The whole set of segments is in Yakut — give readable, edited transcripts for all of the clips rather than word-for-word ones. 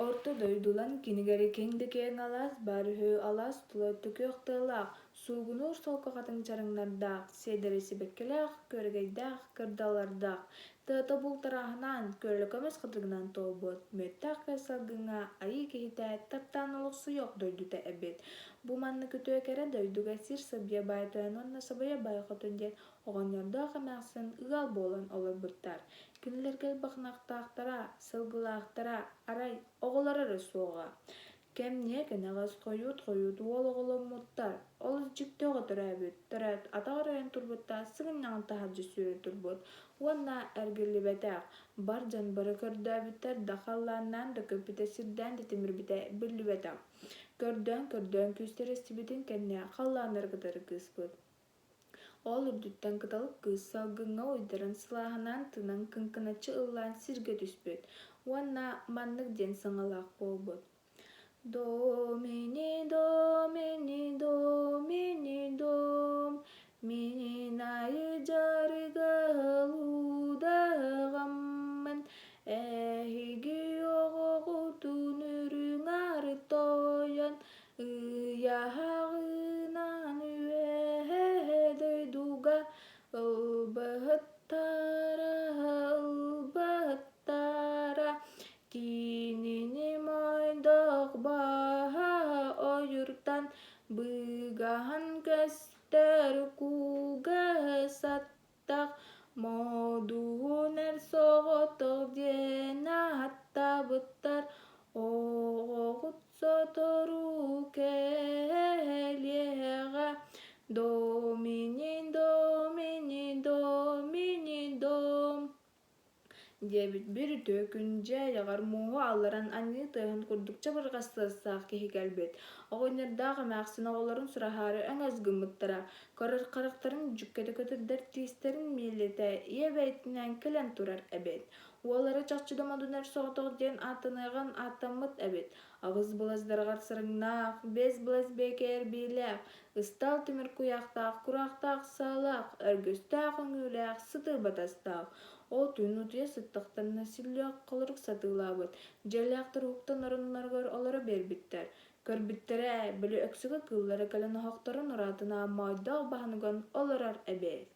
Орто дойдулан кинигэри киэҥ да киэҥ алаас баар үһү, алаас тула төкүөх тыалаах, суугунуур солко хатыҥ чараҥнардаах, сиэдэрэй сибэккилээх, күөрэгэйдээх кырдаллардаах, тыата бултарааһынаан, күөлэ көмүс хатырыгынан туолбут, мүөттээх кэл салгыҥҥа айыы киһитэ таптаан олохсуйуох дойдута эбит. Бу маннык үтүө кэрэ дойдуга сир сабыйа баай тойон уонна сабыйа баай хотун диэн оҕонньордоох эмээхсин ыал буолан олорбуттар. Кинилэргэ элбэх ынахтаахтара, сылгылаахтара, арай, оҕолоро эрэ суоҕа. Кэмниэ кэнэҕэс хойуут-хойуут уол оҕоломмуттар, олус дьикти оҕо төрөөбүт, төрөөт атах оройун турбуттар сыгынньаҕын таһырдьа сүүрэ турбут уонна эргиллибэтэх, бар дьон бары көрдөөбүттэр да халлааннаан да көппүтэ сирдээн да тимирбитэ биллибэтэх. Көрдөөн-көрдөөн күүстэрэ эстибитин кэннэ халлааннары кытары кыыспыт. Ол үрдүттэн кыталык кыыс салгыҥҥа уйдаран сылааһынаан тыынан кыҥкыначчы ыллаан сиргэ түспүт уонна маннык диэн саҥалаах буолбут: «Домини, домини, домини, дом, мининайы дьарыгылуудаҕаммын, эһиги оҕоҕутун үрүҥ ары тойон Ыйааҕынан үөһэ дойдуга ылбыттара, ылбыттара, кинини моойдоох баһа ойуртан быгаһан көстөр кугас аттах Модуһун эр соҕотох диэн ааттаабыттар, оҕоҕут сотору кэлиэҕэ. Домини, домини, домини, дом диэбит биир үтүө күн дьиэ айаҕар мууһу алларан анньыы тыаһын курдук чабырҕас тыастаах киһи кэлбит. Оҕонньордоох эмээхсин оҕолорун сураһаары өҥөс гыммыттара. Көрөр харахтарын дьүккэтэ көтүрдэр тиистэрин миэлитэ ийэ бэйэтинээн кэлэн турар эбит. Уоллара чахчы да модун эр соҕотох диэн ааттаныаҕын ааттаммыт эбит. Аҕыс былас дараҕар сарыҥнаах, биэс былас биэкэ эрбиилээх, ыстаал тимир куйаахтаах, кураахтаах саалаах, өргөстөөх өҥүүлээх, сытыы батастаах. Ол түүн утуйа сыттахтарына сүллүөх холорук сатыылаабыт, дьиэлээхтэр уһуктан оронноругар олоро биэрбиттэр. Көрбүттэрэ, били өксүгэ кыыллара кэлэн оһохторун ураатына моойдоох баһын уган олорор эбит.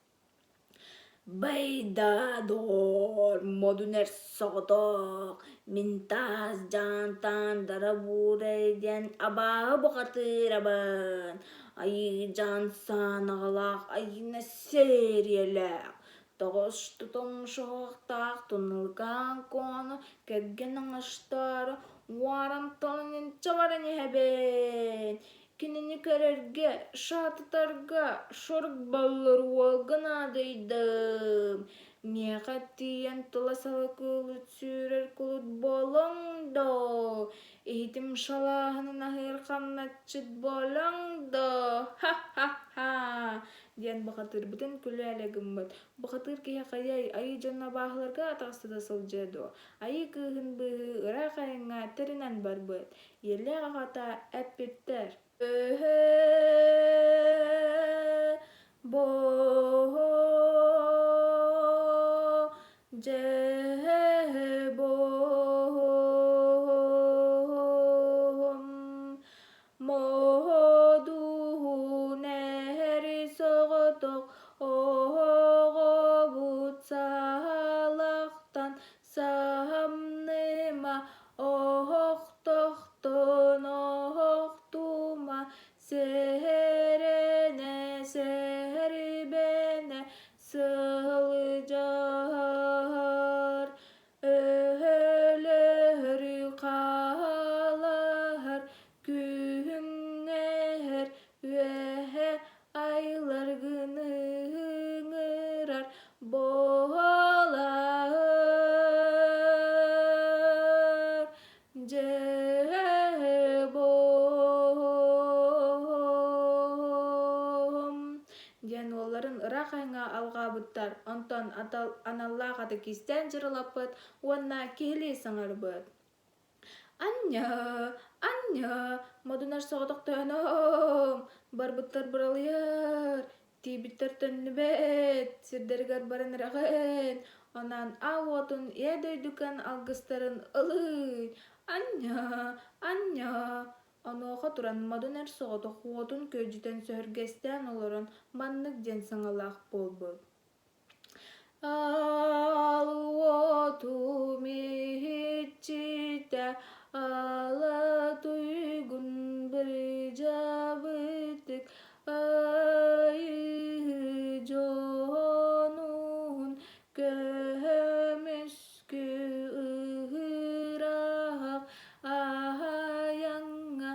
Байда, доҕоор, модун эр соҕотох, мин таас дьаантан дарабуурай диэн абааһы бухатыырабын, айыы дьаан саанаҕалаах айыына сиэриэлээх, тоҕус тутум шоһуохтаах тунулгаан куону кэргэн оҥостоору уоран толонун чабаран иһэбин Кинини көрөргө, шаатытарга шорук баллыр уолга наадыйдым. Миэхэ тиийэн тула сала кыылыт сүүрэр кулут буолуоҥ доо, иһитим шалааһынын аһыыр хамначчыт буолуоҥ доо, ха-ха-ха диэн бухатыырбытын күлэ-элэ гыммыт. Бухатыыр киһи хайыай, айыы дьоно абааһыларга атаҕастата сылдьыа дуо? Айыы кыыһын быыһыы ыраах айаҥҥа тэринэн барбыт. Ийэлээх аҕата эппиттэр: «Өһөө, боо, дьэ боом, Моодуһун эһэри соҕотох оҕобут саалахтан Саһамныма, оһохтохтон оһохтума, сэһэрэнэ, сэһэрибэнэ сылдьар. Өһөлөһөрү хаалаһар, күһүҥҥэһэр, үөһэ айларгын ыҥырар буолар дьэ буом диэн уолларын ыраах айаҥҥа алҕаабыттар, онтон аналлаах аты кистээн дьырылаппыт уонна киһилии саҥарбыт Анньа, анньа, модунар соҕотохтооноом, барбыттар быралыйар, тиийбиттэр төннүбэт, сирдэригэр баран эрэҕин. Онон аал уотун ийэ дойдукан алгыстарын ылыый, анньа, анньа Онуоха туран Модун Эр соҕотох уотун күөдьүтэн сөһүргэстээн олорон маннык диэн саҥалаах буолбут: Аал уотум иһиччитэ ала туйгун бырдьабытык айыы дьонун көмүскү ыһыраах аһайаҥҥа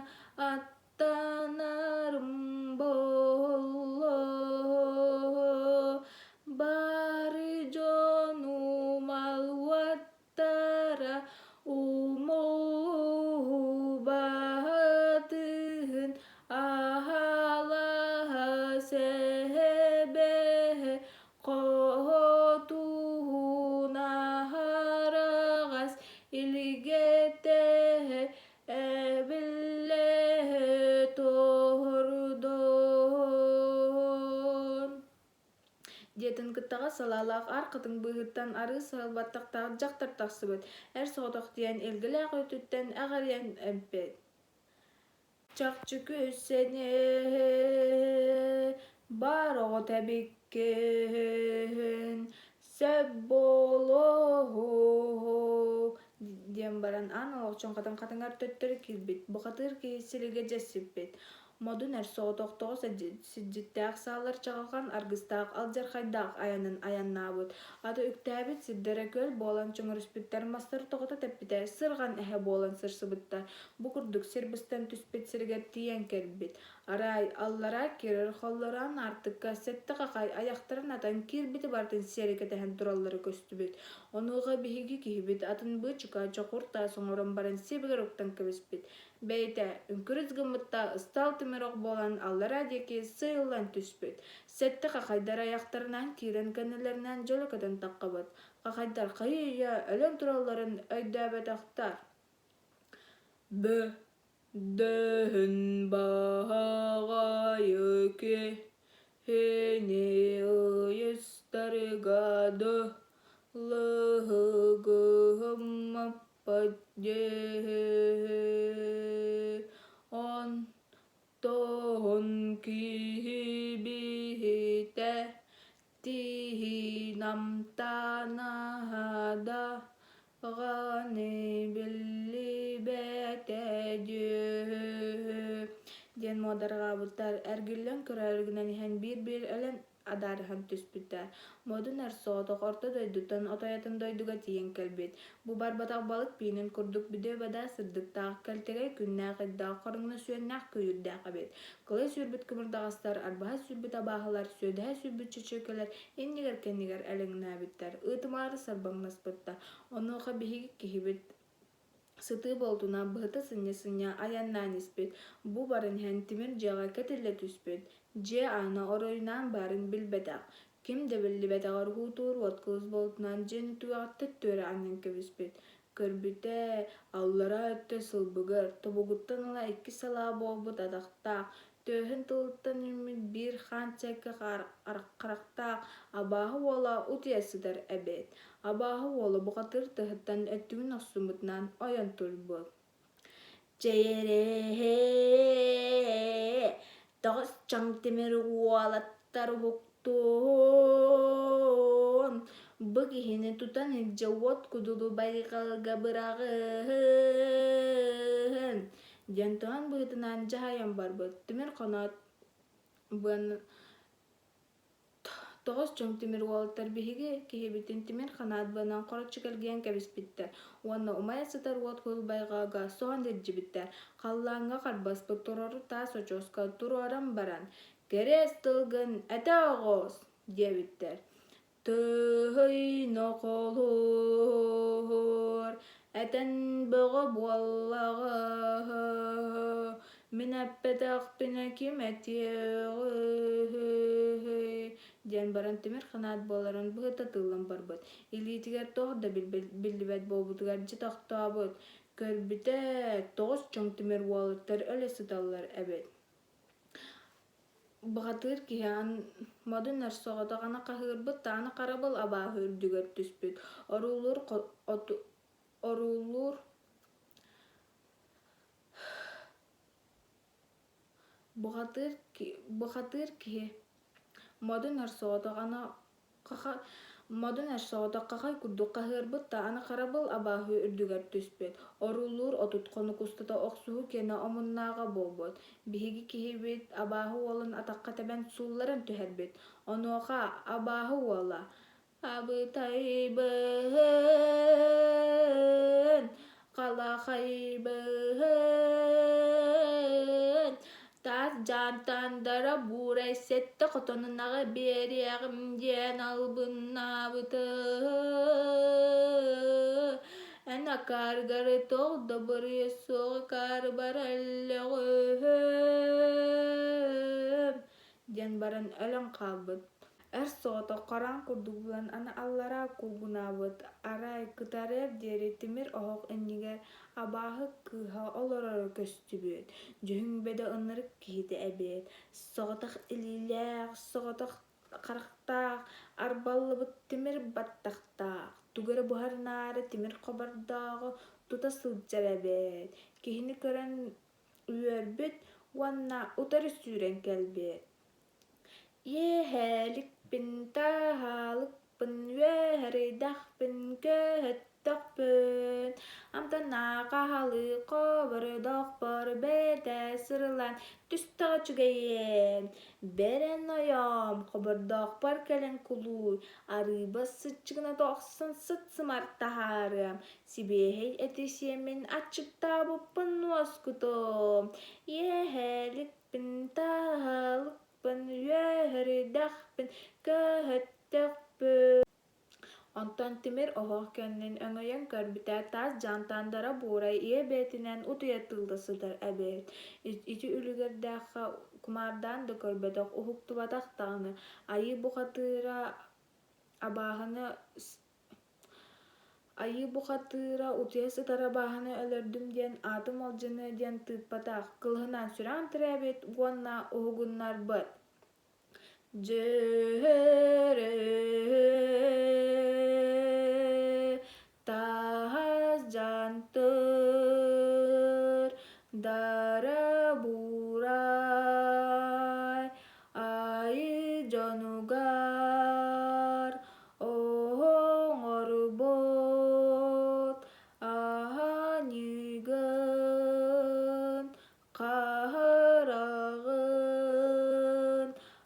аттанарым буолло бары дьонум алуаттара умуллубатыһын аһалаһа сэбэһэ Хоһотуһун аһараҕас илигэтэ эбиллэһэ тоһордон диэтин кыттаҕас салаалаах аар хатыҥ быыһыттан арыы саһыл баттахтаах дьахтар тахсыбыт, эр соҕотох диэн илгэлээх өттүттэн эҕирийэн эппит Чахчы күссэни бар оҕото эбиккин, сөп буолуоһу диэн баран аан олохчун хатыҥ хатыҥар төттөрү киирбит, бухатыыр киһи силигэ дьэссиппит. Модун эр соҕотох тоҕус сирдьиттээх саалар чаҕылҕан аргыстаах алдьархайдаах айанын айаннаабыт, аты үктээбит сирдэрэ күөл буолан чөҥөрүспүттэр, мастары тоҕута тэппитэ, сырҕан эһэ буолан сырсыбыттар. Бу курдук сир быстан түспүт сиригэр тиийэн кэлбит. Арай, аллараа киирэр холлороон аартыкка сэттэ хахай айахтарын атан киирбити барытын сиэри кэтэһэн тураллара көстүбүт. Онуоха биһиги киһибит атын быычыка чокур таас оҥорон баран сиэбигэр уктан кэбиспит. Бэйэтэ үҥкүрүс гыммытта ыстаал тимир ох буолан аллараа диэки сыыйыллан түспүт. Сэттэ хахайдар айахтарынан киирэн кэннилэринэн дьөлө көтөн таххыбыт. Хахайдар хайыы-үйэ өлөн туралларын өйдөөбөтөхтөр. Б дөһүн баһаҕайы киһини ыйыстарга дылыһыгыммыппыт дии Онтон киһи биһитэ Тииһин амтанаһа даҕаны биллибэтэ дьүө диэн муодарҕаабыттар, эргиллэн көрөөрү гынан иһэн биир-биир өлөн адаарыһан түспүттэр. Модун эр соҕотох орто дойдуттан отой атын дойдуга тиийэн кэлбит. Бу барбатах балык пиинин курдук бүдүө-бадаа сырдыктаах, кэлтэгэй күннээх-ыйдаах, хоруҥна сүөннээх күйүүрдээх эбит. Кылай сүүрбүт кымырдаҕастар, арбаһа сүүрбүт абааһылар, сүөдэһэ сүүрбүт чөчүөкэлэр иннигэр-кэннигэр элэҥнээбиттэр, ыытымаары сарбаҥнаспыттар. Онуоха биһиги киһибит сытыы буолтунан быһыта сынньа-сынньа айаннаан испит. Бу баран иһэн тимир дьиэҕэ кэтиллэ түспүт. Дьиэ аана оройунаан баарын билбэтэх. Ким да биллибэтэҕэр уһуутуур уот кылыс буолтунан дьиэни түгэҕиттэн түөрэ анньан кэбиспит. Көрбүтэ, аллараа өттө сылбыгыр, тобугуттан ыла икки салаа буолбут атахтаах, түөһүн тылыттан үүммүт биир хаан чэкэ харахтаах абааһы уола утуйа сытар эбит. Абааһы уола бухатыыр тыһыттан өттүгүн охсубутунан ойон турбут. Чэйэрээ, тоҕус чаҥ тимир уолаттар уһуктуон, бу киһини тутан илдьэ уот кудулу байҕалга быраҕыһын диэн туһан быһыытынан дьаһайан барбыт. Тимир хоноот быан Тоҕус чоҥ тимир уолаттар биһиги киһибитин тимир ханаат быанан хороччу кэлгийэн кэбиспиттэр уонна умайа сытар уот кулбайҕага соһон илдьибиттэр. Халлааҥҥа харбаспыт туруору таас очуоска туруоран баран «Кэриэс тылгын этэ оҕус!» диэбиттэр. Тыый нохолуур, этэн бөҕө буоллаҕа, мин эппэтэхпинэ ким этиэҕий диэн баран тимир ханаат буоларын быһыта тыыллан барбыт, илиитигэр туох да биллибэт буолбутугар дьэ тохтообут, көрбүтэ тоҕус чоҥ тимир уолаттар өлө сыталлар эбит. Бухатыыр киһи модун эр соҕотох аны хаһыырбыт даҕаны харабыл абааһы үрдүгэр түспүт, оруулуур оруулуур Бухатыыр киһи модун эр соҕотох аны Модун эр соҕотох хахай курдук хаһыарбыт да аны харабыл абааһы үрдүгэр түспүт, оруулуур 30 хонук устата охсуһуу киэнэ омуннааҕа буолбут. Биһиги киһибит абааһы уолун атахха тэбэн суулларан түһэрбит. Онуоха абааһы уола Абытайбын, халахайбын, таас дьаантандара буурай сэттэ хотонунаҕы биэриэҕим диэн албыннаабыты. Эн акааргары тоҕ да буруйа суох акаарбар өллөҕүм диэн баран өлөн хаалбыт. Эр соҕотох хараан курдук булан аны аллараа куугунаабыт, арай кытарыар диэри тимир оһох иннигэр абааһы кыыһа олороро көстүбүт, дьүһүн бөдө ынырык киһитэ эбит, соҕотох илиилээх, соҕотох харахтаах, арбаллыбыт тимир баттахтаах, тугу эрэ буһарынаары тимир хобордооҕу тута сылдьар эбит, киһини көрөн үөрбүт уонна утары сүүрэн кэлбит. Иэһээликпин, таһаалыкпын, үөһэрийдэхпин, көһөттөхпүн, амтаннаах аһалыы хобордохпор бэйэтэ сырылаан түстэҕэ үчүгэйиэн. Бэрэн ойоом, хобордоохпор кэлэн кулууй, арыыба сыччыгыната охсон сыт-сымар таһаарыам, сибиэһэй эти сиэммин аччыктаабыппын уоскутуом. Иэһээликпин, таһаалыкпын, үөһэрийдэхпин, көһөттөхпүн. Онтон тимир оһох кэннин өҥөйөн көрбүтэ, таас дьаантаандара буурай ийэ бэйэтинэн утуйа тыылла сытар эбит. Ити үлүгэрдээххэ кумаардаан да көрбөтөх, уһуктубатах даҕаны, айыы бухатыыра абааһыны Айыы бухатыыра утуйа сытар абааһыны өлөрдүм диэн аатым алдьаныа диэн тыыппатах, кылыһынан сүрэҕин тирээбит уонна уһугуннарбыт. Дьөһөрө таас дьантыр дара буурай айыы дьонугар Оҥорбут аһаныгын хараҕын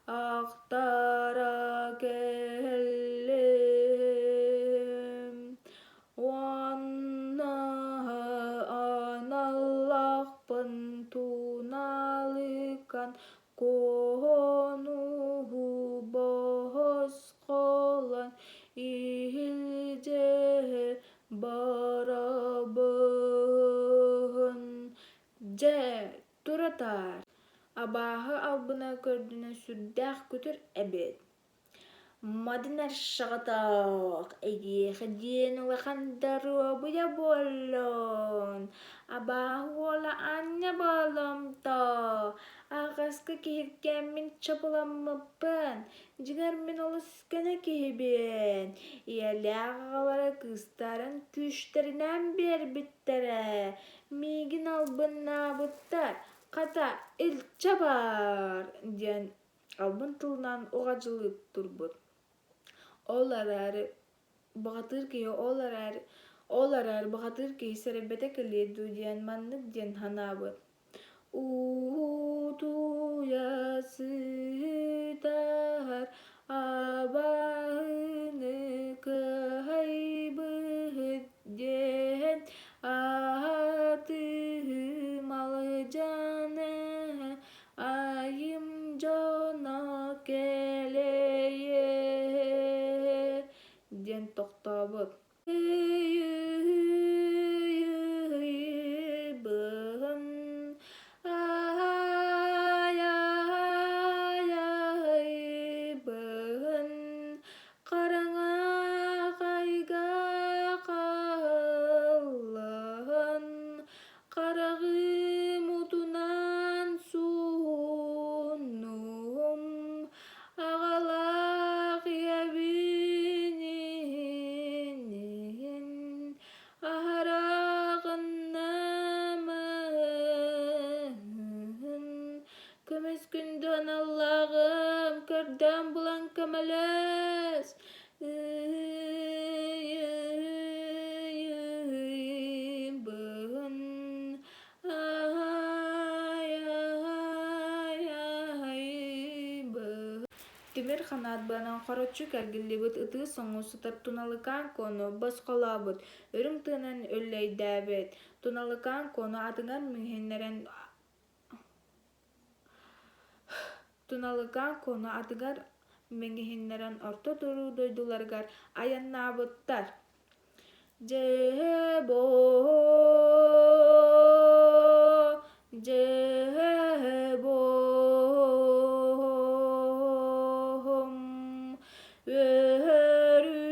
ахтара кэллим уонна аналлаахпын туналыкан Куоһунуһу босхолон иһилдьэ барабын Дьэ, туратаар, абааһы албына көрдүнэ сүрдээх күтүр эбит Мадынар соҕотох эйиэхэ диэн улахан доруобуйа буоллун, абааһы уола аанньа буолумто, аҕаска киһиргээммин чопуламмыппын, дьиҥэр мин олус көнө киһибин, ийэлээх аҕалара кыыстарын күүстэринэн биэрбиттэрэ, миигин албыннаабыттар, хата илдьэ бар диэн албын тылынан уҕадьылыы турбут. Ол эрээри баҕатыыр киһи ол эрээри ол эрээри баҕатыыр киһи сэрэйбэтэ кэлиэ дуу диэн маннык диэн санаабыт. Уутуйа сытар абааһыны кыһайбыт диэн аатыһым алдьаныһа Айым дьоно кэлэйэ диэн тохтообут. Ыйбыһын Хараҥа хайга хааллым. Көрдөөн булан көмөлөс! Быһын Тимир ханаат быанан хороччу кэргиллибит ытыы соҥуу сытар Туналыкаан Куону босхолообут, үрүҥ тыынан үллэйдээбит. Туналыкаан Куону атыгар миҥиннэрэн Туналыкаан Куону атыгар мэҥиһиннэрэн орто туруу дойдуларыгар айаннаабыттар. Дьээ-боо, дьээ-боом, үөрүү-көтүү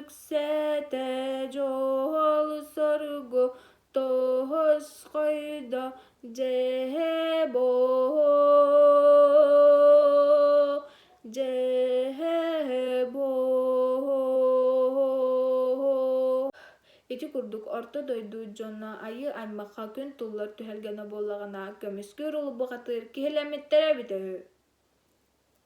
үксэтэ дьол-соргу Тоһосхойдо дьэһэ-боо, дьэһэ-боо. Ити курдук орто дойду дьоно айыы аймахха күн туллар түһүлгэнэ буоллаҕына көмүскүүр улуу бухатыыр киһилэммиттэрэ эбитэ үһү.